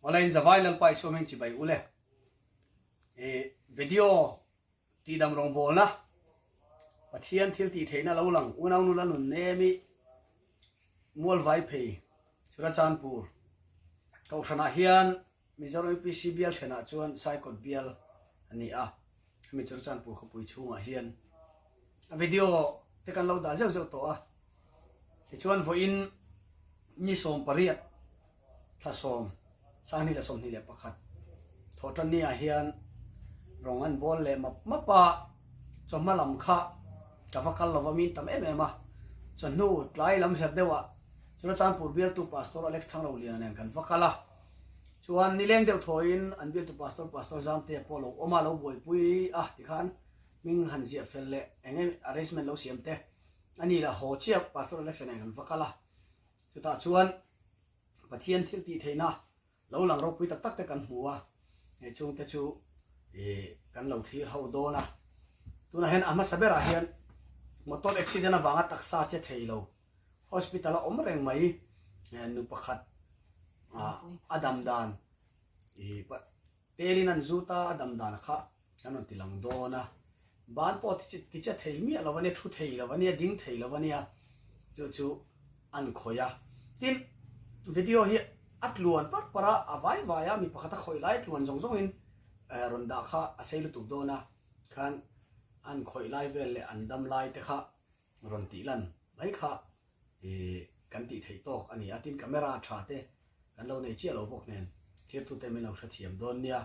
Awle in zavai Lalpa Isua hming chibai ule. I video tihdam rawngbawlna Pathian thil tih theihna lo lang unau nula nun nem i Mualvai phei Churachandpur Kohhranah hian Mizoram UPC bial thenah chuan Saikawt bial a ni a, hemi Churachandpur khawpui chhungah hian a video te kan lo dah zeuh zeuh tawh a, tichuan vawiin ni 18 thla 10, 2021 thawhtanni ah hian rawng an bawl leh map map a, chawhma lam kha ka va kal lova min tam em em a, chawhnu tlai lam her deuh ah Churachandpur bialtu Pastor Alex Thangroliana nen kan va kal a, chuan nileng deuh thawiin an bialtu Pastor Pastor Zamtea pawh lo awm a, lo buaipui a tikhan hming han ziah fel leh eng eng arrangement lo siam te a ni la haw chiah Pastor Alex a nen kan va kal a, chutah chuan Pathian thil tih theihna lo lang ropui tak tak te kan hmu a, hei chungte chu kan lo thlir ho dawn a. Tunah hian a hmasa berah hian motor accident avanga taksa che thei lo hospital a awm reng mai nu pakhat a dam dan telin an zut a, a dam dan kha kan rawn ti lang dawn a. Ban pawh ti che thei miah lo a nia, thu thei lo a nia, ding thei lo a nia, chu chu an khawih a. Tin, video hi a tluan parh parh a, a vai vai a, mi pakhat a khawih lai tluan zawng zawngin rawn dah kha a sei lutuk dawn a, khan an khawih lai vel leh an dam lai te kha rawn tih lan mai kha kan tih theih tawk a ni a. Tin, camera tha te kan lo nei chiah lo bawk nen thirtute min lo hrethiam dawn nia.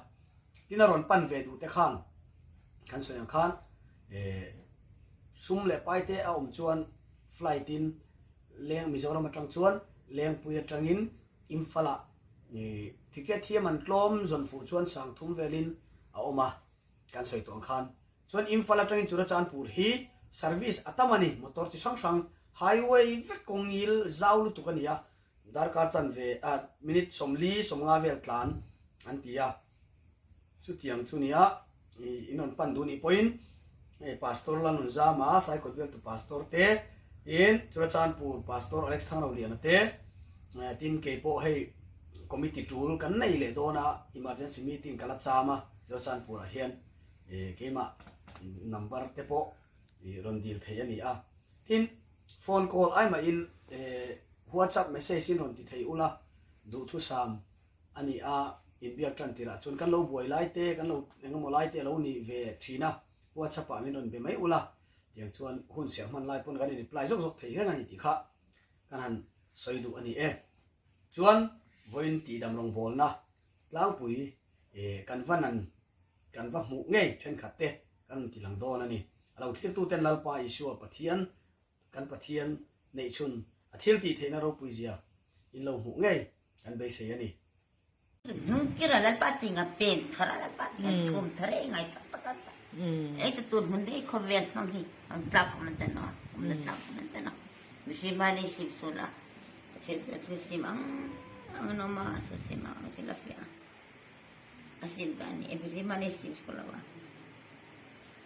Tin a rawn pan ve duh te khan kan sawi ang khan sum leh pai te a awm chuan flight in leng Mizoram atang chuan Lengpui atangin Imphal ah ticket hi a man tlawm zawn fuh chuan 3000 velin a awm a kan sawi tawh ang khan. Chuan Imphal atangin Churachandpur hi service a tam a ni, motor chi hrang hrang highway vek kawngil zau lutuk a ni a. Darkar chanve a minute 40, 50 vel tlan an ti a, chutiang chu nia in rawn pan duh nih pawhin hei Pastor Lalnunzama, Saikawt bialtu Pastor te, tin Churachandpur Pastor Alex Thangroliana te, tin kei pawh hei committee tul kan nei leh dawn a, emergency meeting ka la cham a Churachandpur ah hian keimah number te pawh rawn dil thei a ni a, tin Phone call ai mahin WhatsApp message in rawn ti thei ula, duhthusam a ni a, inbiak tan tirah chuan kan lo buai lai te, kan lo engemaw lai te a lo ni ve thin a, WhatsApp ah min rawn be mai ula, tiang chuan hun serh hman lai pawn kan in reply zawk zawk thei reng a ni tih kha kan han sawi duh a ni e. Chuan vawiin tihdam rawngbawlna tlangpui kan va nan kan va hmuh ngei thenkhat te kan rawn ti lang dawn a ni. A lo thlirtuten Lalpa Isua Pathian, kan Pathian neihchhun a thil tih theihna ropui zia in lo hmuh ngei kan beisei a ni. Hnungkira Lalpa tinga pen thar a Lalpa tinga thum thar e ngai tak tak an ta. Ei chu tun hmun dei khawvel hmang hi ang tlak khawm an ta no, awm na tlak khawm an ta no. Mihring mahni sim sul a, thil thil sim ang ang an awm a, thil sim ang ang thil a fiah a. A sim dan ni e mihring mahni sim sul lo a.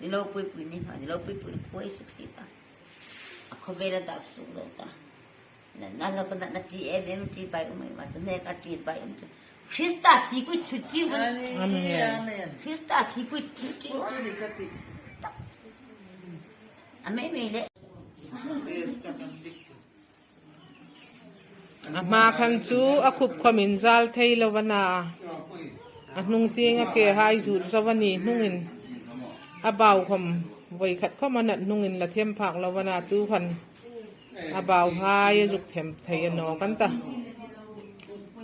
Ni lo pui pui ni hma ni lo pui pui ni khuai suk si ta. A khawvel a dap suk zo ta. Na na lo ka na na ti em em ti bai um ma chu ne ka ti bai um chu. Krista thi kui thu ti un. Amen. Krista thi kui thu ti. Chu ni ka ti. A mei mei le. A hma khan chu a khup khawm in zal thei lo a na. A hnung ting a ke hai zut zo a ni hnungin a bau khawm vawi khat khawm a nat hnungin la them phak lo a na tu khan a bau hai a zuk them thei a naw kan ta.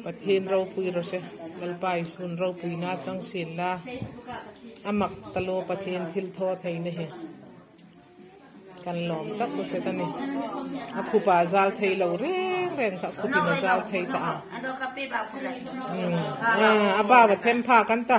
Pathian ropui rawh se Lalpa Isun ropui na chang sin la a mak ta lo Pathian thil thaw thei na hi. Kan lawm tak ta set a ni. A khup ah zal thei lo reng reng kha a khup in a zal thei ta a. A bau a them phak an ta.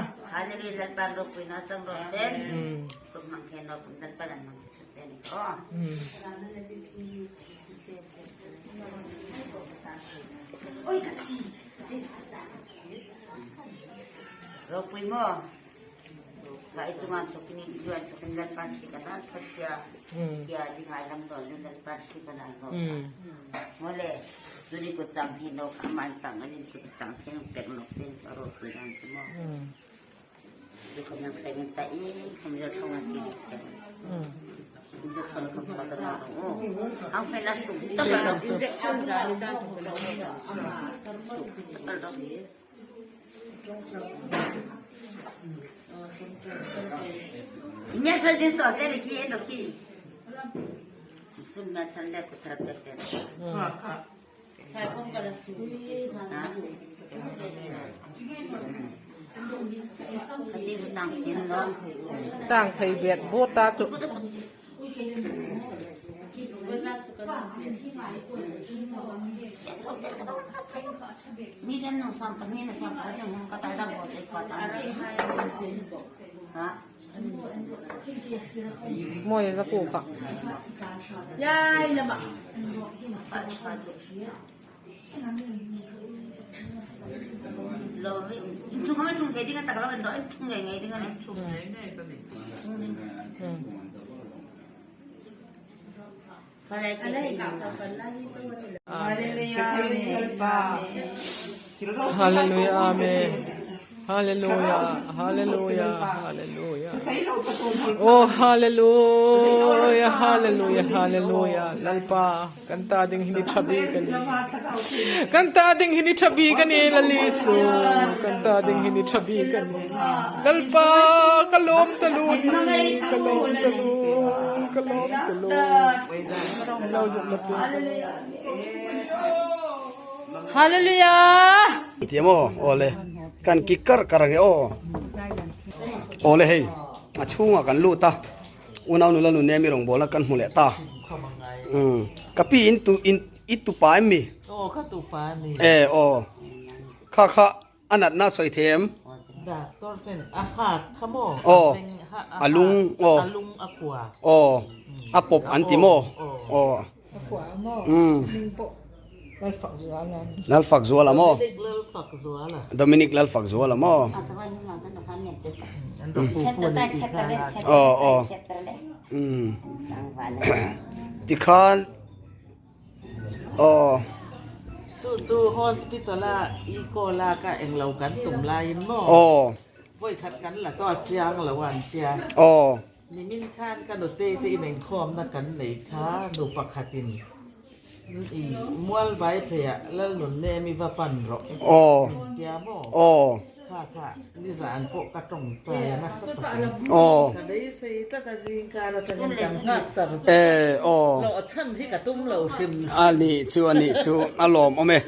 Tang thei bet bawt ta chu. Mawi la ku ka. Hallelujah Amen Hallelujah Hallelujah Hallelujah Oh Hallelujah Hallelujah Hallelujah Lalpa Kan ta ding hi ni tha bik a ni. Kan ta ding hi ni tha bik a ni Lalisu. Kan ta ding hi ni tha bik a ni. Lalpa ka lawm ta lu ni. Ka lawm ta lu. Ka lawm ta lu. Lo zuk na tu. Hallelujah. Tiam aw awle kan ki kar kar ange aw awle hei a chhungah kan lut a Unau nula nu nemi rawngbawlna kan hmu leh ta. Umm ka pi in tu in i tupa em mi? Aw ka tupa a ni. E aw kha kha a natna sawi thei em? Doctor ten a heart kha maw? Aw a lung aw. A lung a kua. Aw a pawp an ti maw? Aw. A kua a maw? Umm. Hming pawh Lalfak Zuala a ni. Lalfak Zuala maw? Dominic Lalfak Zuala. Dominic Lalfak Zuala maw? An rawh pu pu a ni tih kha. Aw aw. Umm. Tikhan aw. Chu chu hospital a i call a ka englo kan tum laiin maw? Aw. Vawikhat kan la tawh a chiang lo an tia. Aw. Nimin khan ka nutei te inenkhawmna kan nei kha nu pakhatin i mual vai pheiah Lalnunnem i va pan rawh min tia maw? Kha kha nizan pawh ka tawngtai a nasa takin ka beisei tlat a zingkar atangin kan nghak char hlawh chhan hi ka tum lo hrim. A nih chu a nih chu a lawmawm e.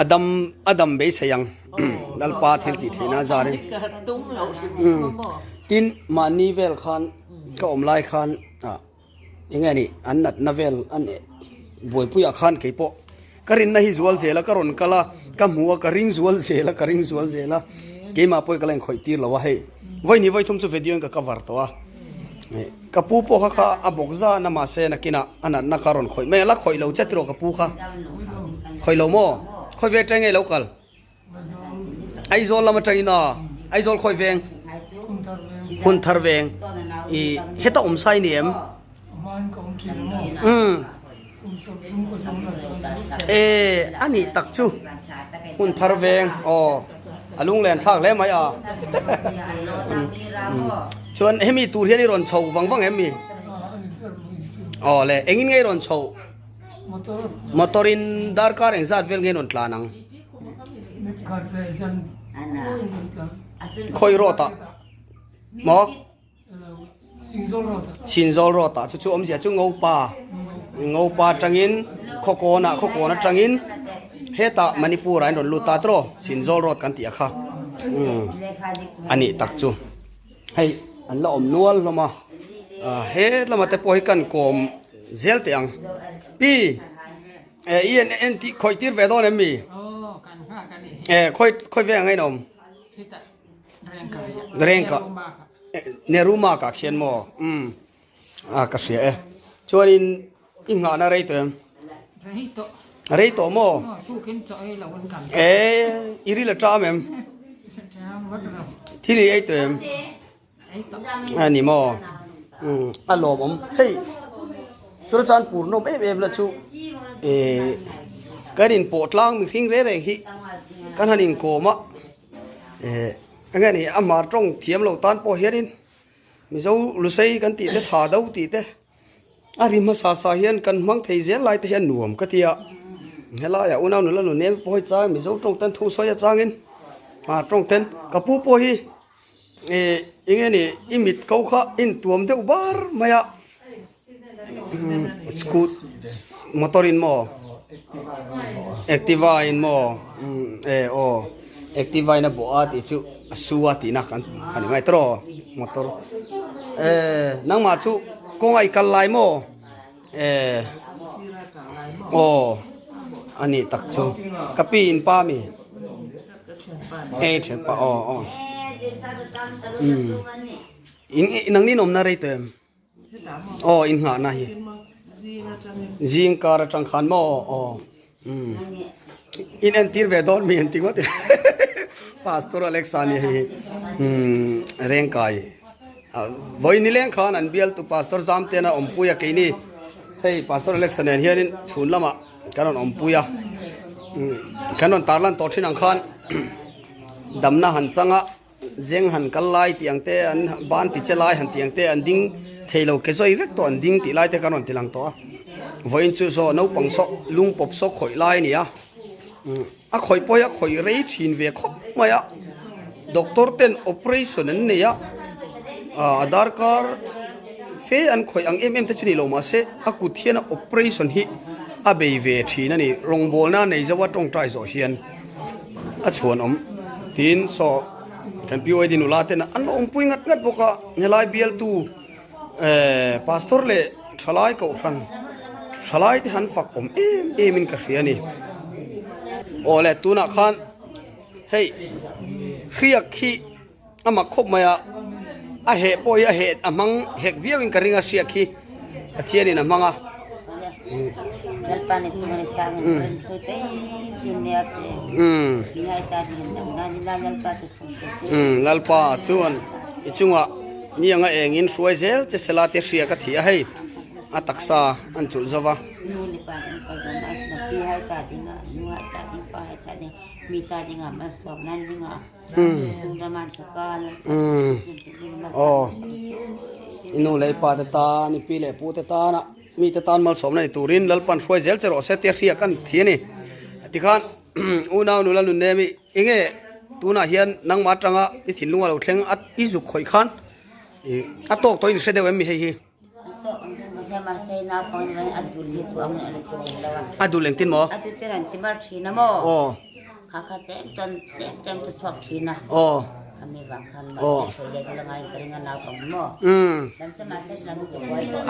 A dam a dam beisei ang Lalpa thil tih theihna a zar in. Tin mahni vel khan ka awm lai khan ah eng nge ni an natna vel an buaipuiah khan kei pawh ka rinna hi zual zel a ka rawn kal a ka hmu a ka ring zual zel a ka ring zual zel a keimah pawh ka la inkhawih tir lo a hei vawi vawi thum chu video in ka cover tawh a ka pu pawh kha kha a bawk zan a mahse nakinah a natna kha a rawn khawih mai a la khawih lo che tiraw ka pu kha khawih lo maw khawi ve atang nge lo kal Aizawl lam atangin aw Aizawl khawi veng hun thar veng i heta awm sai ni em umm e a nih tak chu hun thar veng aw a lunglen thlak hle mai a chuan hemi tur hian i rawn chho vang vang em mi aw le engin nge i rawn chho motor in darkar engzat vel nge i rawn tlan ang khawi road ah maw. Sinzawl road ah chu chu awmzia chu Ngopa Ngopa atangin Khawkawn ah Khawkawn atangin hetah Manipur ah an rawn lut ta tawh Sinzawl road kan tih a kha umm a nih tak chu hei an la awm nual hlawm a ah he lamah te pawh hi kan kawm zel teh ang pi eh i en en tih khawih tir ve dawn em mi eh khawi khawi veng ang a inawm. Rengka Neruma kah khian maw umm a ka hria e chuanin i nghahna rei tawh em rei tawh maw e i ril a ṭam em thil i ei tawh em a ni maw umm a lawmawm hei chura chuan pur nawm em em la chu eh kan inpawh tlang mihring reng reng hi. Kan han inkawm a, eh enge ni a hmar tawng thiam lo tan pawh hianin Mizo Lusei kan tih te tha do tih te a ri hmasa sa hian kan hmang thei zel lai te hian nuam ka ti a. Helaiah unau nula nun em pawh hi chang Mizo tawng ten thu sawi atangin hmar tawng ten ka pu pawh hi eh enge ni i mit ko kha intuam deuh bar mai a. Scoot motor in maw Activa in maw e aw Activa in a bawh a tih chu a su a tihna kan a ni mai tawh motor e nangmah chu kawng a i kal lai maw e aw a nih tak chu ka pi in pa mi e thianpa aw aw in nangni in awmna rei tawh em. Aw in nghahna hi zing kar atang khan maw aw umm in entir ve dawn mi an ti ngawt Pastor Alexa nia hei hi umm Rengkai vawi nileng khan an bialtu Pastor Zamtena awmpui a keini hei Pastor Alexa nen hianin chhun lamah kan rawn awmpui a umm kan rawn tarlan tawh thin ang khan damna han chang a. Zeng han kal lai tih ang te, an ban ti che lai han tih ang te, an ding thei lo ke zawi vek tawh an ding tih lai te kan rawn ti lang tawh a. Vawiin chu saw naupang saw lung pawp saw khawih lai a ni a, a khawih pawh hi a khawih rei thin ve khawp mai a, doctor ten operation an nei a, a darkar fe an khawih ang em em te chu ni lo mahse a kut hian a operation hi a bei ve thin a ni, rawngbawlna nei zo a tawngtai zawh hian. A chhuan awm tin saw kan PYD nula ten an lo awmpui ngat ngat bawk a helai bialtu eh pastor leh thalai kohhran thalai te han fak awm em em in ka hria a ni aw le tunah khan hei hriak hi a mak khawp mai a a heh pawh hi a heh a hmang hek viau in ka ring a hriak hi Pathian in a hmang a. Lalpa chuan i chungah ni anga engin hruai zel che sela te hriak a thi a hei a taksa an chulh zo va. Aw i nu leh i pa te tan i pi leh pu te tana mi te tan malsawmna ni turin Lalpan hruai zel che rawh se tia hria kan thi a ni. Tikhan unau nula nunnem i enge tunah hian nangmah atanga i thinlung a lo thleng a i zuk khawih khan a tawk tawh in hre deuh em mi hei hi? A dul engtin maw? Aw. Aw. Aw. Umm.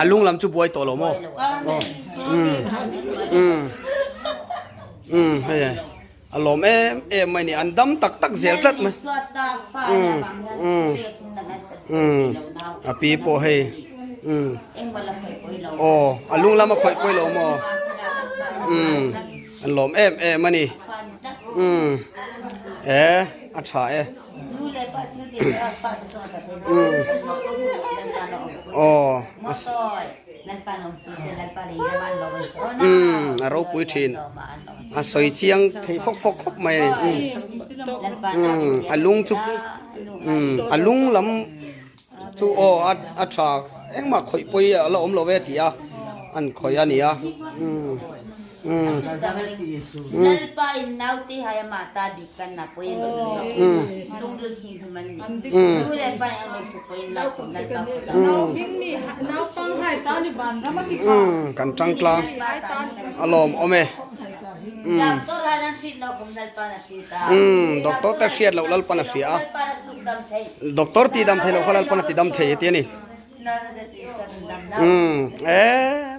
A lung lam chu buai tawh lo maw? Aw. Umm. Umm. Umm hei e. A lawm em em mai ni an dam tak tak zel tlat mai umm umm umm a pi pawh hei umm aw a lung lama khawih pawih lo maw umm an lawm em em a ni umm e a tha e umm aw umm a ropui thin. A sawi chiang thei fawk fawk khawp mai a ni. Umm a lung chu umm a lung lam chu aw a a tha engmah khawih pawi a la awm lo ve tih a an khawih a ni a umm umm umm kan tang tlang a lawm awm e. Umm doctor te hriat loh Lalpan a hria a doctor tih dam thei loh kha Lalpan a ti dam thei a ti a ni umm e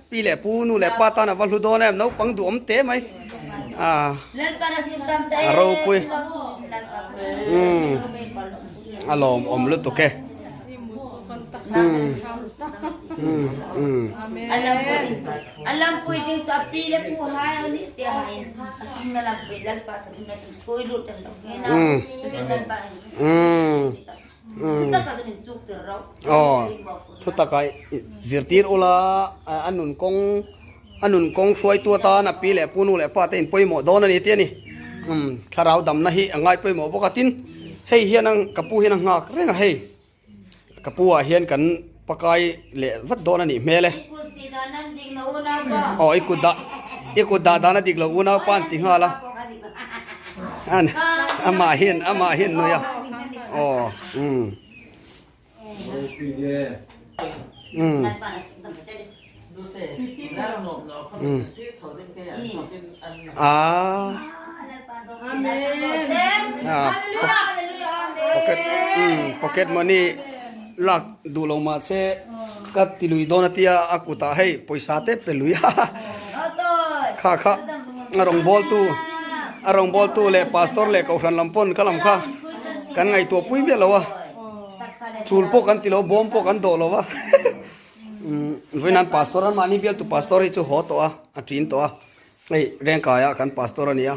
pi leh pu nu leh pa tan a va hlu dawn em naupang duhawm te mai a a ropui umm a lawmawm lutuk e. Thutak ah zirtir ula a nun kawng a nun kawng hruaitu atan a pi leh pu nu leh pa te in pawimawh dawn a ni tih a ni. Umm thlarau damna hi a ngai pawimawh bawk a tin hei hian a ka pu hian a nghak reng a hei ka pu ah hian kan pakai leh vat dawn a nih hmel e aw i kut dah i kut dah dan a dik lo unau pa an ti nghal a amah hian amah hian nui a aw umm. Pocket money lak duh lo mah se ka ti lui dawn a tia a kutah hei pawisa te pe lui a kha kha a rawngbawltu a rawngbawltu leh pastor leh kohhran lam pawn ka lam kha kan ngaihtuah pui miah lo a. Chul pawh kan ti lo, bawm pawh kan dawh lo va. Vawiin an pastor an mahni bialtu pastor hi chu haw tawh a, a ṭin tawh a. Hei Rengkaia kan pastor a ni a.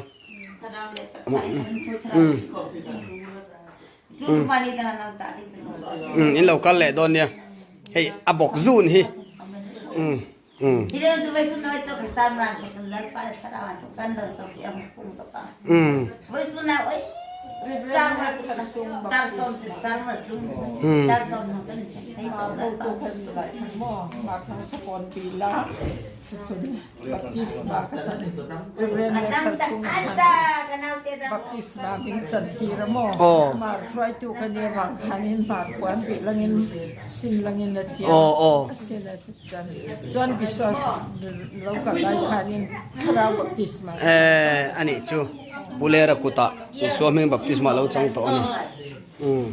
In lo kal leh dawn nia. Hei a bawk zun hi. Eh a nih chu Pu Lera kutah Isua hming baptisma a lo chang tawh a ni umm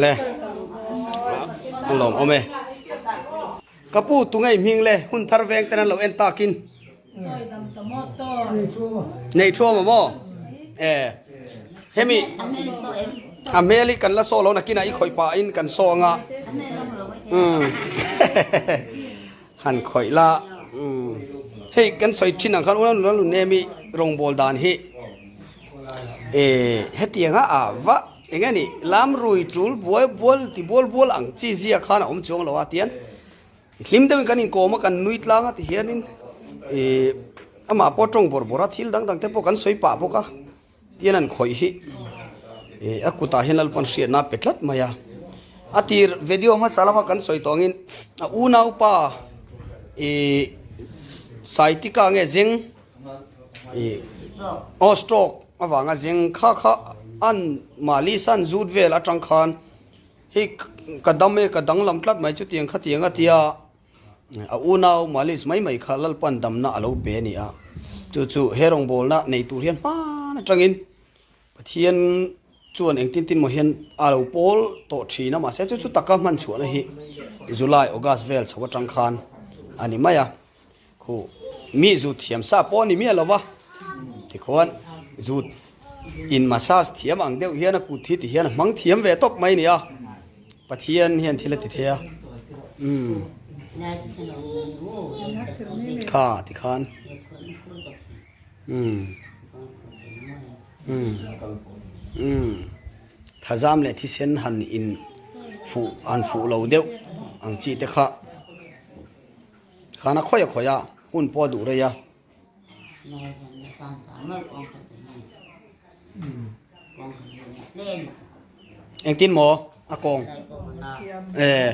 le a lawm awm e ka pu tungei hming le hun thar veng ten an lo en takin Nei thuam a maw? Eh hemi a hmel hi kan la saw lo nakinah i khawih pahin kan saw anga umm han khawih la umm hei kan sawi thin ang khan unau nula nun em i rawngbâwl dan hi eh hetianga ah va eng nge ni lam rui tul buai bual ti bual bual ang chi zia khan a awm chuang lo a tian. Hlim deuhin kan inkawm a, kan nui tlang a ti hianin ih amah pawh tawng bawrh bawrh a, thil dang dang te pawh kan sawi pah bawk a, tihian an khawih hi ih a kutah hian Lalpawn hriatna a pe tlat mai a. A tir video hmasa lama kan sawi tawh angin a unaupa ih Saitika nge zeng ih aw stroke avanga zeng kha kha an mahni san zut vel atang khan Hei ka dam e, ka danglam tlat mai chutiang khatiang a tia a unau Malis mai mai kha Lalpan damna a lo pe a ni a. Chu chu he rawngbawlna nei tur hian hman atangin Pathian chuan engtin tin maw hian a lo pawl tawh thin a, mahse chu chu taka hman chhuahna hi July, August vel chho atang khan a ni mai a. Khu mi zut thiam sa pawh a ni miah lo va, tikhuan zut in massage thiam ang deuh hian a kut hi ti hian a hmang thiam ve tawp mai a ni a, Pathian hian thil a ti thei a, umm kha tikhan umm umm umm thazam leh thisen han in fuh han fuh lo deuh ang chi te kha. Khan a khawi a khawi a, hun pawh a duh rei a. Engtin maw a kawng? Eh.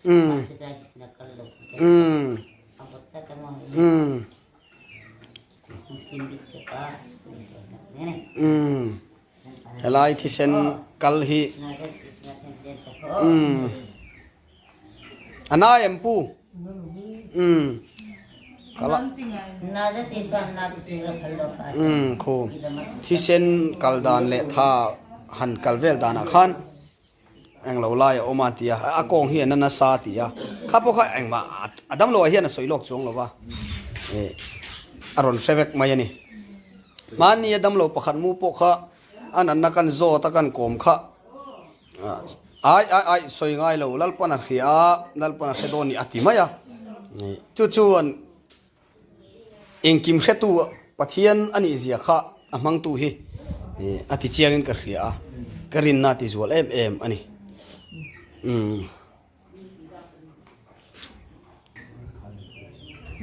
Um. Um. Um. Um. Helai thisen kal hi. Um. A nai em pu? Umm kala umm khu thisen kal dan leh tha han kal vel danah khan eng lo lai a awm a tia a kawng hi a na nasa a ti a kha pawh kha engmah a damlo ah hian a sawi lawk chuang lo va ih a rawn hre vek mai a ni hmanni a damlo pakhat mu pawh kha a natna kan zawt a kan kawm kha. Ai ai ai sawi ngai lo Lalpan a hria a, Lalpan a hre dawn ni a ti mai a. Chu chuan engkim hretu Pathian a nih zia kha a hmangtu hi a ti chiangin ka hria a, ka rinna a ti zual em em a ni.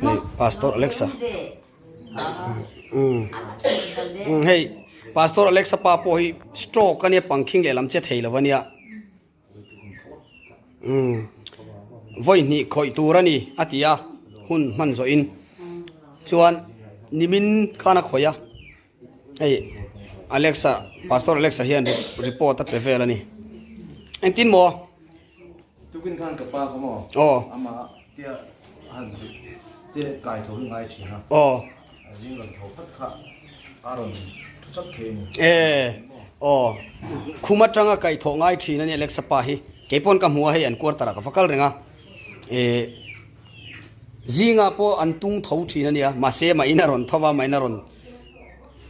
Hei Pastor Alexa. Umm hei Pastor Alexa pa pawh hi stroke ania pangkhing lehlam che thei lo ania. Umm vawi hnih khawih tur a ni a ti a hun hman zawh in chuan nimin khan a khawih a hei Alexa Pastor Alexa hian report a pe vel a ni engtin maw Tukin khan ka pa kha maw aw ama tia han te kai tho hi ngai thin a aw a zing rawn tho phat kha a rawn thu chak thei a ni. E aw khum atanga kai thawh ngai thin a ni Alexa pa hi keipawn ka hmu a hei an quarter ah ka va kal reng a e zingah pawh an tung tho thin a nia mahse mah in a rawn tho va mah in a rawn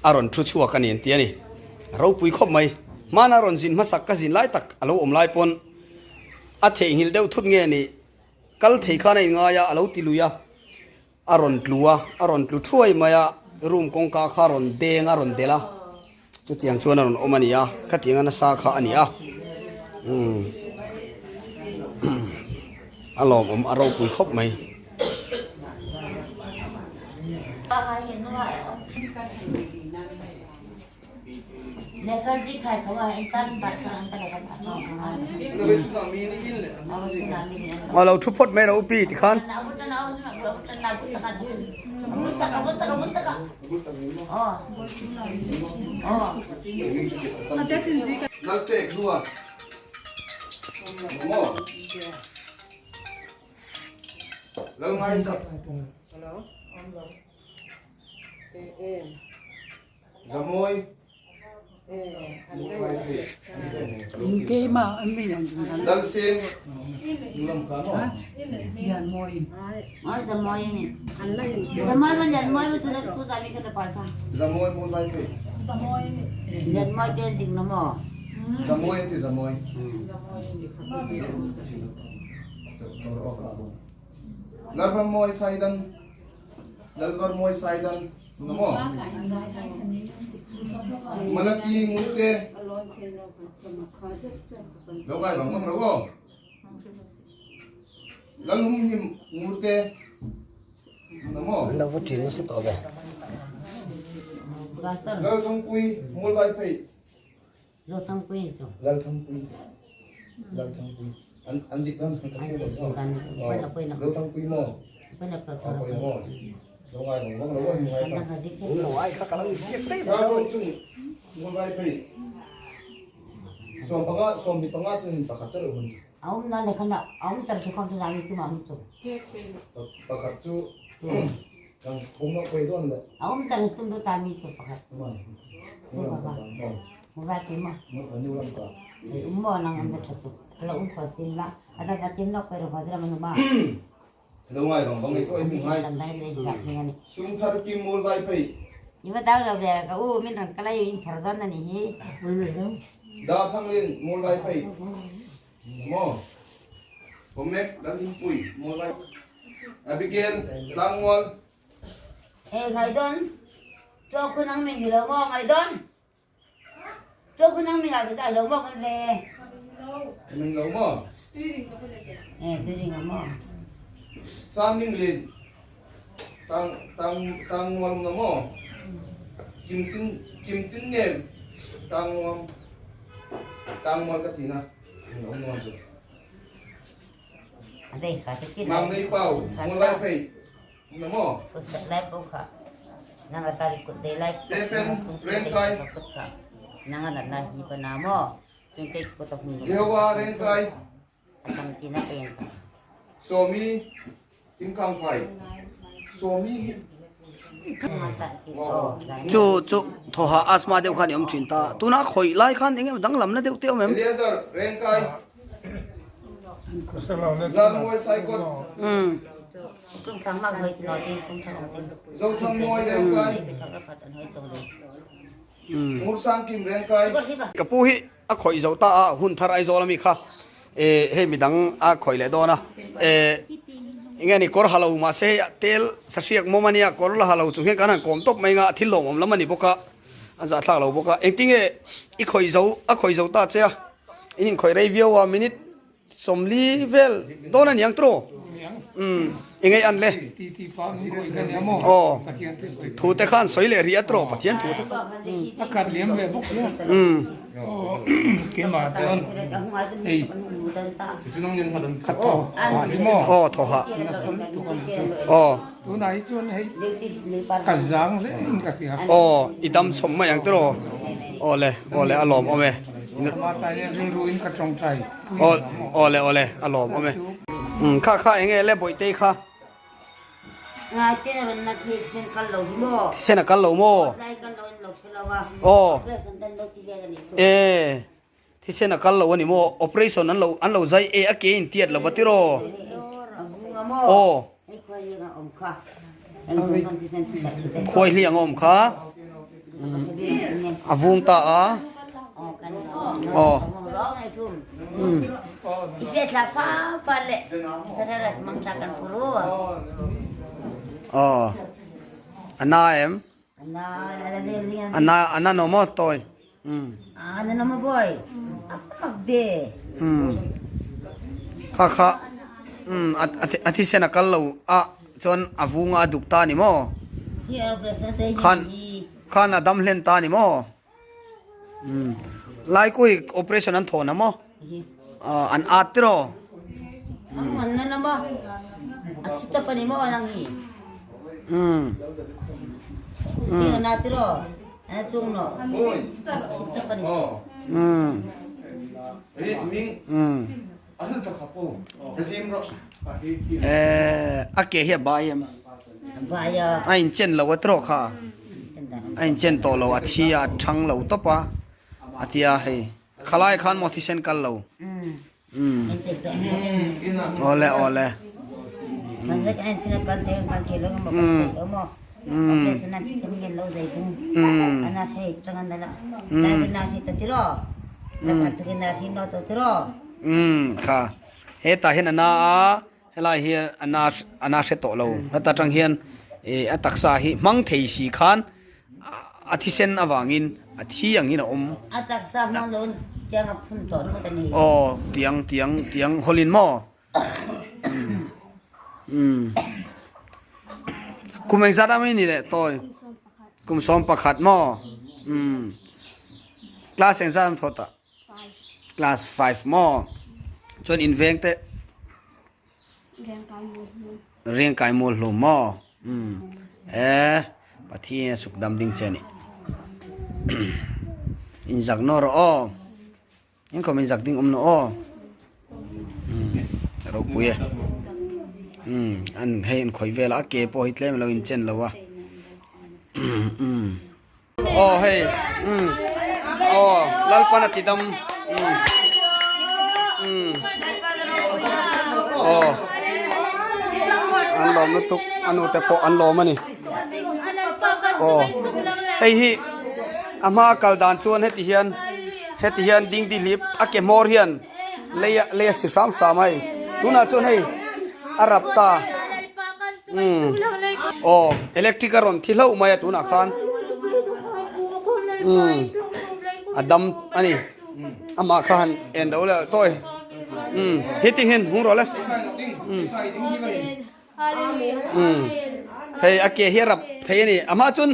a rawn thu chhuak a ni an ti a ni ropui khawp mai hmana rawn zin hmasak ka zin lai tak a lo awm lai pawn a theihnghilh deuh thut nge ni kal thei khan a inngai a a lo ti lui a A rawn tlu a, a rawn tlu thuai mai a, room kawngka kha a rawn deng a, a rawn delh a, chutiang chuan a rawn awm a ni a, khatiang a nasa kha a ni a, umm a lawmawm a ropui khawp mai. A lo thu phawt mai ro pi tikhan. Zamawi Lalseng Zamawi Mulai phei Zamawi an ti Zamawi Lalrammawi Saidan Lalvarmawi Saidan Maw? Malaki ngute lo ngai bang bang ro aw. Lalhum him ngurte na maw? An lo va ṭin nasa tawh ve. Lalthangpui Mulvai phei. Zothangpui ni chu. Lalthangpui. Lalthangpui. An an zik dan thangpui lo so. Zothangpui maw? Pui maw? Lo ngai bang bang lo aw ngai ta. Lo ai kha ka lo insiak daih mai. Ka chung Mulvai phei. 15 25 chu pakhat char hun chu. Aum na le khana aum tar chu khom chu nami chu ma chu. Pakhat chu kan khum a pui dawn le. Aum tar tum do ta mi chu pakhat. Chu ba. Mu va pi ma. Mu lam ka. Um mo nang am tha chu. Ala um kho sin la. Ada ka tin nok pero khadra manu ma. Lo ngai bang bang ei pawh ei hmu ngai. Sum thar kim mul vai phei. I va dau lo ve ka u min rang kalai in phar dawn ani hi. Da thang lin mul vai phei. Maw. Pomek dal him pui mul vai. Abigail tlangmual. Hey ngai dawn. Chaw khun ang min ni lo maw ngai dawn. Chaw khun ang min ah ka lo maw kan ve. Min lo maw. Eh tui ring a maw. Sa ming lin tang tang tang mual na maw. Kim tin kim tin nem tang mual tang mual ka ti na. Lo mual chu. Mang nei pau mual lai phei. Stephen Rengkai Jehovah Rengkai Sawmi Tingkang Phai Sawmi hi Chu chu thawha asthma deuh khan i awm thin ta. Tuna khawih lai khan eng emaw danglamna deuh te awm em? Eleazar Rengkai Zalmawi Saikawt Zothangmawi Rengkai Ngursangkim Rengkai. Ka pu hi a khawih zo ta a, hun thar Aizawl ami kha eh hei midang a khawih leh dawn a, eh enge ni kawr ha lo mahse hei tel sahriak mawm a nia kawr la ha lo chung hian kan han kawm tawp mai nga thil lawmawm lam a ni bawk a, a zahthlak lo bawk a, engtinge i khawih zo a khawih zo ta che a, in inkhawih rei viau a minute. 40 vel dawn a niang tawh. Umm. I ngei an le. Aw. Thu te khan sawi leh rih a tawh Pathian thu te kha. A khat liam ve bawk sia. Keimah chuan ei khat thaw hah hi maw? Aw thaw hah. Aw. Tunah hi chuan hei ka zang hle in ka hria. Aw i dam chhawm mai ang tiraw? Aw le aw le a lawm awm e. Amah ta hian rilru in ka tawngtai. Aw awle awle a lawm awm e. Umm kha kha enge le Bawihtei kha. Ngai ten a rawn na thei thisen kal lo hi maw. Thisen a kal lo maw. Tlai kal lo in lo hre lo a. Aw. Operation te an lo ti vel a nih chu. E thisen a kal lo a ni maw operation an lo an lo zai e a ke in tiat lo va tiraw. A vung a maw. Aw. Hei khuai hliang a awm kha. Eng tung kan thisen thi tak thisen. Khuai hliang a awm kha. A vung ta a. Aw. Aw. A na em? A na a na no maw tawi? Umm. Kha kha umm a thisen a kal lo a chuan a vung a a duk ta a ni maw? Khan khan a dam hlen ta a ni maw? Umm laikui operation an thawn a maw? An at tiraw? Umm. Umm. Umm. Umm. Eh, a ke hi a bai em? A inchen lo a trawh kha. A inchen tawh lo, a thi a, a thang lo tawp a. A tia hei. Khalai khan maw thisen kal lo. Umm. Awle awle. Umm. Umm. Umm. Umm kha hetah hian a na a helai hi a na a na hre tawh lo heta tang hian ih a taksa hi hmang thei si khan a thisen avangin a thi angin a awm. Aw tiang tiang tiang hawlin maw umm kum engzat a mai ni leh tawi kum 11 maw umm class engzat an thawt ah. Class 5 maw? Chuan in veng te? Riang kai mual hlum maw? Um. E Pathian a suk dam ding che ni. In zak no ro aw. In khom in zak ding um no aw. Um. Ropui e. Um. An hei an khoi vel a ke pawh hi tlem lo in chen lo a. Um. Aw hei umm aw Lalpan a ti dam umm umm aw an lawm lutuk a nute pawh an lawm a ni aw hei hi a hma kal dan chuan heti hian heti hian dingdi hlip a ke hmawr hian lei a lei a si hram hram a hei tunah chuan hei a rap ta. Umm aw electric a rawn thi hlauh mai a tunah khan umm a dam a ni amah kha han en lo leh tawi umm heti hian hung rawh le umm umm hei a ke hi a rap thei a ni amah chuan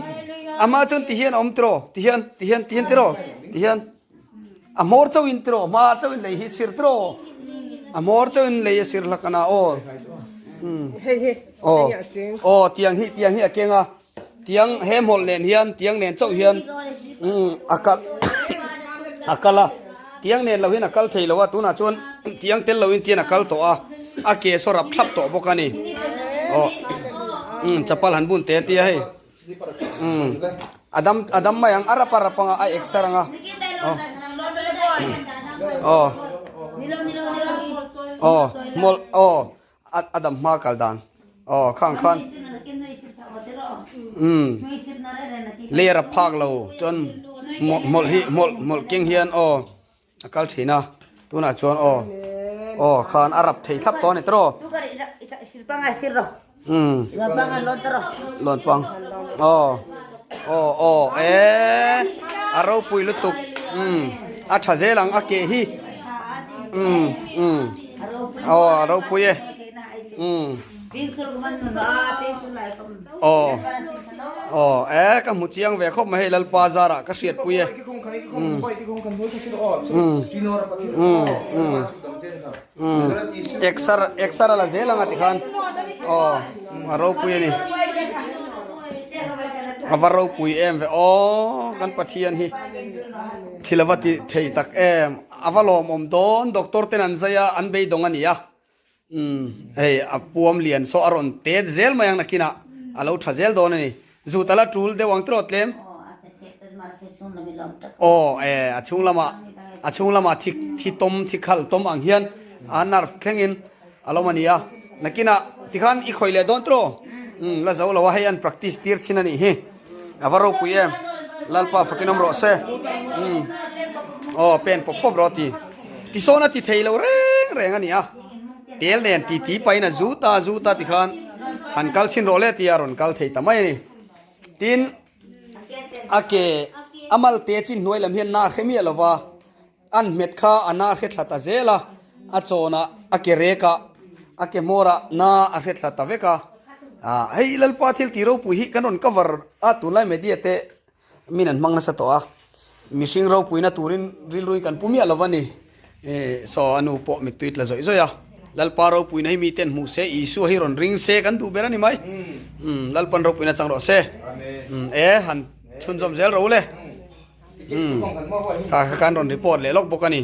amah chuan ti hian a awm tiraw ti hian ti hian ti hian tiraw ti hian. A hmawr chauh in tiraw hma chauh in lei hi sir tiraw a hmawr chauh in lei a sir hlak ana aw aw aw tiang hi tiang hi a keng a tiang he hmawlh nen hian tiang nen chauh hian a kal a kal a tiang nen lo hian a kal thei lo a tunah chuan tiang tel lo in tian a kal tawh a a ke saw rap thlap tawh bawk a ni aw chapal han bun te tia hei. Umm a dam a dam mai ang a rap a rap anga a exer anga aw aw aw mawlh aw a dam hma kal dan aw khang khan umm lei a rap phak lo chuan mawlh hi mawlh mawlh keng hian aw A kal thin a, tunah chuan aw aw khan a rap thei thlap tawh a ni tawh. Umm lawn pang aw aw aw eee a ropui lutuk umm a tha zel ang a ke hi umm umm aw a ropui e umm. Aw aw e ka hmu chiang ve khawp mai hei Lalpa zarah ka hriat pui e. Exer exer a la zel anga tikhan aw a ropui a ni. A va ropui em ve aw kan Pathian hi thil a va ti thei tak em a va lawmawm dawn doctor ten an zai a an beidawng a ni a. Umm hei a puam lian saw a rawn tet zel mai ang nakinah a lo tha zel dawn a ni. Zut a la tul deuh ang tiraw tlem? Aw e a chhung lamah a chhung lamah thi thi tawm thi khal tawm ang hian a nerve thlengin a lawm a ni a. Nakinah tikhan i khawih leh dawn tiraw? Umm la zo lo a hei an practice tir chin a nih hi. A va ropui em? Lalpa fakin awm rawh se. Umm aw pen pawp pawp rawh a ti. Tisawn a ti thei lo reng reng a ni a. Tel nen ti ti pahin a zu ta zu ta tikhan han kal chhin rawh le tia rawn kal thei ta mai a ni. Tin, a ke a malte chin hnuai lam hian na a hre miah lo va, an hmet kha a na a hre thla ta zel a, a chawnah a ke rekah a ke hmawrah na a hre thla ta vek a. Hei Lalpa thil tih ropui hi kan rawn cover a tunlai media te Min an hmang nasa tawh a, mihring ropuina turin rilruin kan pu miah lo va ni. Saw a nu pawh mittui tla zawih zawih a, Lalpa ropuina hi miten hmuh se, Isua hi rawn ring se kan duh ber a ni mai. Lalpan ropuina chang rawh se. E, han chhunzawm zel ro le. Kha kha kan rawn report leh lawk bawk a ni.